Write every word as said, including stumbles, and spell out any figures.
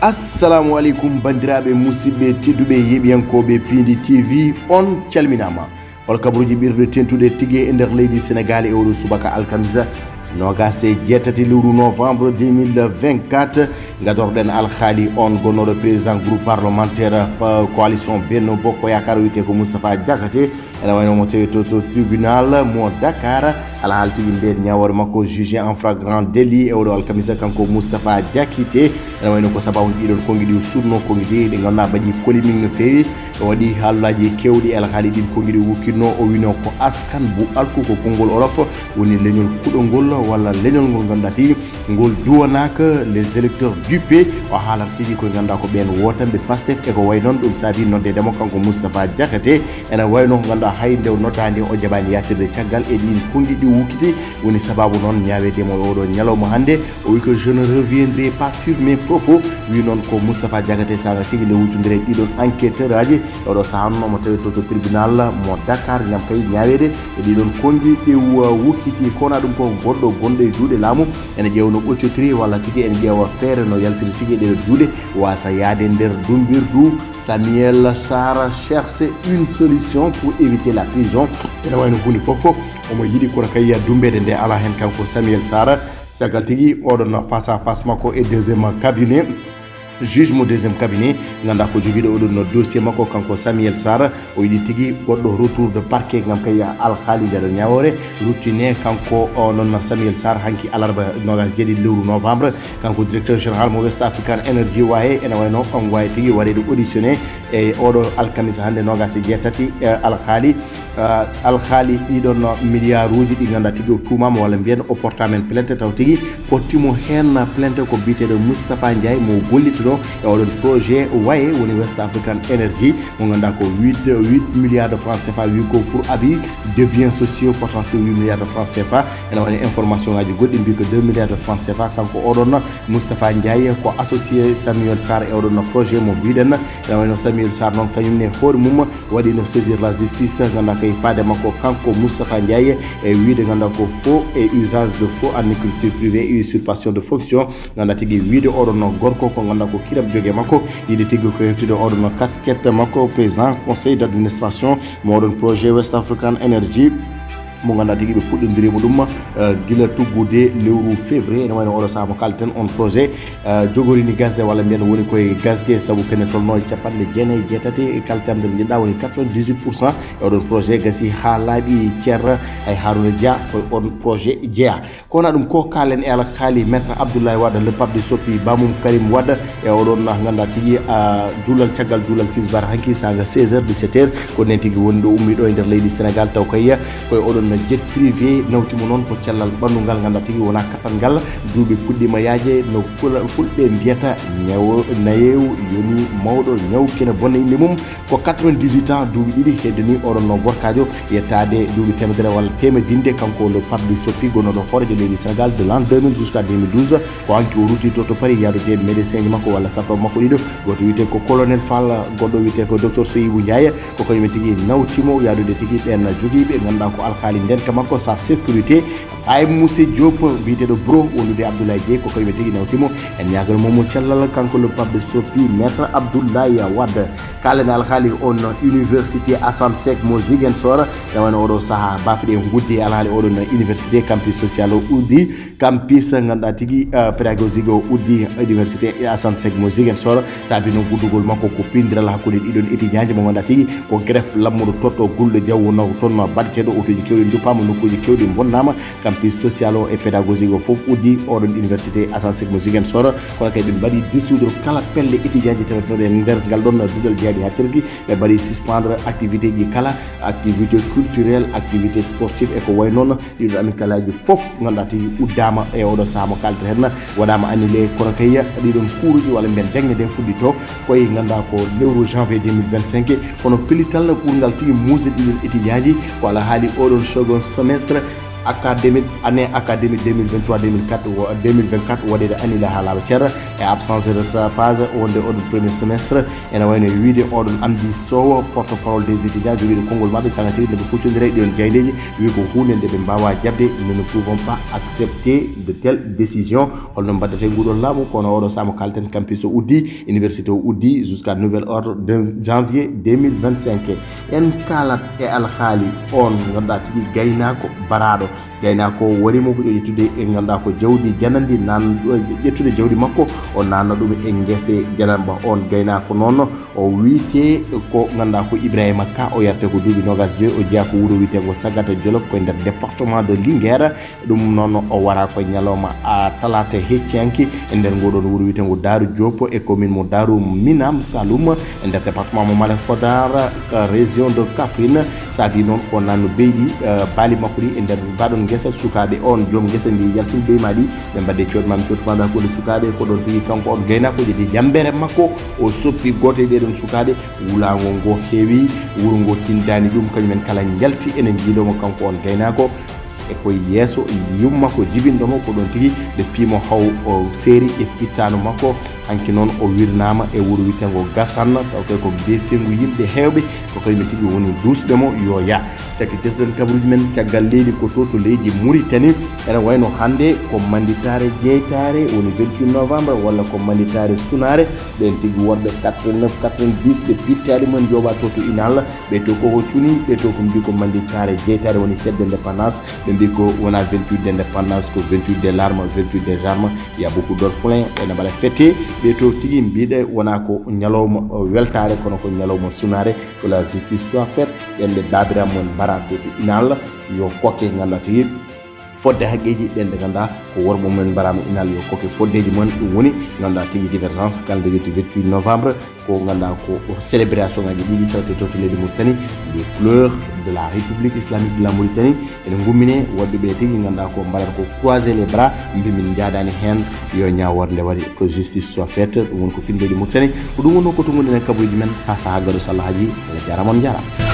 Assalamu aleykum, banndiraaɓe, musidɓe tedduɓe, yeeɓiyankooɓe Piindi T V, on calminaama. Hol kabaruuji ɓurɗi tentude tigi e nder leydi Senegaal e oɗo subaka alkamisa, noogas e jeetati lewru novembre deux mille vingt-quatre? Ngadorɗen alhaali on gonnooɗo président groupe parlementaire, euh, coalition Benno Bokk Yaakaar, wiyetee ko Moustapha Diakhaté. Ene wayno mo tawi to, to tribunal mo Dakar. Alhaali tigi nden ñaawoore makko jugé en flagrant délit e oɗo alkamisa, kanko Moustapha Diakité. Ene wayno ko sababu ɗiɗon konngi ɗi o suuɗno, konngi ɗi ɗi ngannduɗaa mbaɗi polémique no feewi. O waɗi haalaaji keewɗi e alhaali ɗin konngi ɗi o wukkitno. O wino ko askan bu alku, ko konngol Wolof, woni leñol kuɗongol walla leñol ngol ngannduɗaa tigi ngol duwanaaka les électeurs dupés. O haalata tigi koye ngannduɗaa ko ɓeen wootanɓe Pastef, e ko wayi noon ɗum saabi noddeede mo kanko Moustapha Diakhaté. Ene wayno ko ngannduɗaa hay nde o noddaande o jaɓaani yaatirde caggal e ɗiin konngi ɗi wukkiti. Woni sababu noon ñaaweede mo oɗo ñalawma hannde. O wi ko: "Je ne reviendrai pas sur mes propos." Wi noon ko Moustapha Diakhaté, saanga tigi nde huutondiree ɗiɗon enquêteur aji. Oɗo sahaa noon omo tawi to, to tribunal mo Dakar ngam kay ñaaweede e ɗiɗon konngi ɗi wa-, wukkiti. Kono ɗum ko goɗɗo gonɗo e juuɗe laamu ene ƴeewa no ɓoccotiri walla tigi ene ƴeewa feere no yaltiri tigi e ɗeɗo juuɗe, waasa yaade nder dumbirdu. Samuel Sarr cherche une solution pour éviter la prison. Ene wayno huunde fof fof omo yiɗi, kono kay dumbeede nde alaa heen kanko Samuel Sarr. Caggal tigi oɗon face à face makko e deuxième cabinet, juge mo deuxième cabinet, ngannduɗaa ko jogiiɗo oɗon no dossier makko kanko Samuel Sarr. O yiɗi tigi goɗɗo retour de parquet ngam kay alhaali ndeɗo ñaawoore ruttine. Kanko o noon Samuel Sarr, hanki alarba noogas e jeeɗiɗi lewru novembre, kanko directeur général mo West African Energy, waye ene wayno on waye tigi waɗeede auditionné e oɗo alkamisa hannde noogas e jeetati, e alhaali, eh, alhaali ɗiɗon milliarduuji ɗi ngannduɗaa tigi o tuumaama walla mbiyen o portaama heen plainte, taw tigi pottimo heen plainte ko biyeteeɗo Moustapha Ndiaye mo gollituno e oɗon projet waye woni West African Energy, mo ngannduɗaa ko huit, huit milliards de francs C F A, wi ko pour abus de biens sociaux potentiel huit milliards de francs C F A. Ene wayno information ngaji goɗɗi mbi ko deux milliards de francs C F A. Kanko oɗon Moustapha Ndiaye ko associé Samuel Sarr e oɗon projet mo mbiɗen. Ene wayno Samuel Sarr noon kañum ne hoore mum waɗino saisir la justice, ngannduɗaa kay faade makko kanko Moustapha Ndiaye e wiide ngannduɗaa ko faux et usage de faux en écriture privée et usurpation de fonction. Ngannduɗaa tigi wiide oɗon gorko ko ngannduɗaa ko kiram joge makko, yiɗi tigi ko heftude oɗon casquette makko président conseil d'administration mo oɗon projet West African Energy, mo ngannduɗaa tigi ɓe puɗɗondiriima ɗum, eh, gila tuggude lewru février. Ene wayno oɗo sahaa mo kalten on projet, eh, jogorini gasde walla mbiyen woni koye gasde, sabu kene tolno e capanɗe jeenayi e jeetati e kalten nde njiɗɗaa woni quatre-vingt-dix-huit pour cent e oɗon projet gasi haa laaɓi cer. Hay Harouna Dia koye on projet jeyaa. Kono ɗum ko kaalen e alhaali Maître Abdoulaye Wade, le pape de Sopi, Bamum Karim Wade, e oɗon ngannduɗaa tigi, a, juulal, caggal juulal tisbar hanki saanga seize heures, dix-sept heures, ko nden tigi woni ɗo ummi ɗo e nder leydi Sénégal, taw kay koye oɗon jet privé nawti mo noon ko cellal ɓanndu ngal ngannduɗaa tigi wonaa kattangal. Duuɓi puɗɗiima yaaje no fula-, fulɓe mbiyata ñawo-, nayeewu yoni mawɗo ñaw kene bonna innde mum. Ko quatre-vingt-dix-huit ans, duuɓi ɗiɗi heddini oɗon no gorkaajo yettaade duuɓi teemedere walla teemedinde. Kanko le pape de Sopi gonnooɗo hooreejo leydi Sénégal de l'an deux mille jusqu'à deux mille douze. Ko hanki o rutti to, to Paris yaadude médecin ji makko walla safrooɓe makko ɗiɗo. Gooto wiyetee ko colonel Fall, goɗɗo wiyetee ko docteur Soyibou Ndiaye. Ko kañum en tigi nawti mo yaadude tigi ɓeen jogiiɓe ngannduɗaa ko alhaali ndenka makko, sa sécurité. Ay Mousse Diop, biyeteeɗo Bro, wondude Abdoulaye Dieye, ko kañum en tigi nawti mo. En ñaagano mo mo cellal, kanko le pape de Sopi, Maître Abdoulaye Wade. Kaalen alhaali on université Assane Seck mo Ziguinchor. Ene wayno oɗo sahaa baafe ɗe nguddi e alhaali oɗon université, campus social o uddi. Campus ngannduɗaa tigi, eh, pédagogique o uddi université Assane Seck mo Ziguinchor. Saabi noon guddugol makko ko pindiral hakkunde ɗiɗon étudiant ji mo ngannduɗaa tigi ko greffe lammuɗo totto gulɗo jawwo naw toon baɗeteeɗo, otuuji keewɗi nduppaama, nokkuuji keewɗi mbonnaama. Campus social o e pédagogique o fof uddi oɗon université Assane Seck mo Ziguinchor. Kono kadi ɓe mbaɗi dissoudre kala pelle étudiant ji tawetenoɗe e nder ngal ɗon duɗal jeyaaɗi haa Turquie. Ɓe mbaɗi suspendre activité ji kala, activité culturelle, activité sportive e ko wayi noon. Ɗiɗon amicale aji fof ngannduɗaa tigi uddaama e oɗo sahaa mo kaalten heen, waɗaama annulé. Kono kay ɗiɗon kuuruji walla mbiyen jaŋde nde fuɗɗito koye ngannduɗaa ko lewru janvier deux mille vingt-cinq. Kono pellital ɓurngal tigi muusde ɗiɗon étudiant ji ko alhaali oɗon second semestre Académique, année académique deux mille vingt-trois deux mille quatre wo-, deux mille vingt-quatre waɗeede annulé haa laaɓa cer e absence de rattrapage wonde oɗon premier semestre. Ene wayno e wiide oɗon Amdi Sow, porte-parole des étudiants, jogiiɗo konngol maɓɓe sagatiri nde ɓe kuccondira e ɗion jayndeeji, wi ko huunde nde ɓe mbaawaa jaɓde. Nous ne pouvons pas accepter de telles décisions. Holno mbaɗdata e nguɗon laamu? Kono oɗo saamo kalten, campus o uddi, université o uddi jusqu'à nouvel ordre de janvier deux mille vingt-cinq. En kaalat e alhaali on ngannduɗaa tigi gaynaako baraaɗo. Gaynaako o wari mo ko ƴettude e ngannduɗaa ko jawdi janandi, nan ƴettude jawdi makko, o nanna ɗum e ngese janamba. On gaynaako noon o wiyte ko ngannduɗaa ko Ibrahima Ka, o yarte ko duuɓi noogas joyi, o jeyaa ko wuro wiyeteengo Sagata Jolof, ko e nder département de Linguère. Ɗum noon o wara ko ñalawma a talaata hecciyanke e nder ngoɗon wuro wiyeteengo Daaru Diop e commune mo Daaru Minam Saloum e nder département mo Malem Hodar, région de Kaffrine. Saabi noon ko nanno beyɗi, eh, baali makko ɗi e nder mbaɗon ngesa sukaaɓe. On joom ngesa mbi yaltin bey ma ɗi, ɓe mbaɗde coot mam coot maɓe hakkunde sukaaɓe. Ko ɗon tigi kanko on gaynaako ƴetti jammbere makko, o soppi gooto e ɓeɗon sukaaɓe. Wulaango ngo heewi, wuro ngo tindani ɗum, kañum en kala njalti ene njiido mo kanko on gaynaako. E koye yeeso yumma ko jibinɗo mo, ko ɗon tigi ɓe piimo haw o seeri e fittaano makko. Hanki noon o wirnaama e wuro wiyeteengo Gassane, taw kay ko be fengu yimɓe heewɓe, ko kañum tigi woni duusɓe mo yo yah. Cakkitirten kabaruuji men caggal leydi ko to, to leydi Mauritanie. Ene wayno hannde ko manditaare jeytaare woni vingt-huit novembre, walla ko manditaare sunaare. Ɓen tigi wonɓe quatre-vingt-neuf, quatre-vingt-dix ɓe pittaali mum jooɓa to, to Inal. Ɓe to ko ho cuni, ɓe to ko mbi ko manditaare jeytaare woni fête d'indépendance. Ɓe mbi ko wona vingt-huit d'indépendance, ko vingt-huit de l'arme, vingt-huit des armes. Il y a beaucoup d'orphelins, ɓe na mbaɗa fête. Ɓe to tigi mbiɗe wona ko ñalawma, o, weltaare, kono ko ñalawma sunaare. Que la justice soit faite. Ɓen ɓe baabiraaɓe mon mbaraa to, to Inal, yo kokke ngannduɗaa tigi fodde haqqeeji ɓen ɓe ngannduɗaa ko worɓe mumen mbaraama Inal, yo kokke foddeeji mumen. Ɗum woni ngannduɗaa tigi divergence kala nde yetti vingt-huit novembre, ko ngannduɗaa ko célébration ngaji ɗiɗi tawte to, to leydi Mauritanie, les couleurs de la République islamique de la Mauritanie. Ene ngummine woɗɓe ɓe tigi ngannduɗaa ko mbaɗata ko croiser les bras, mbi min njaadaani heen, yo ñaaworde waɗi, que justice soit faite. Ɗum woni ko fii leydi Mauritanie. Ko ɗum woni ko tunguɗen e kabaruuji men haa sahaa gado so Allah haajii. Allah jaaraama, on njaaraama.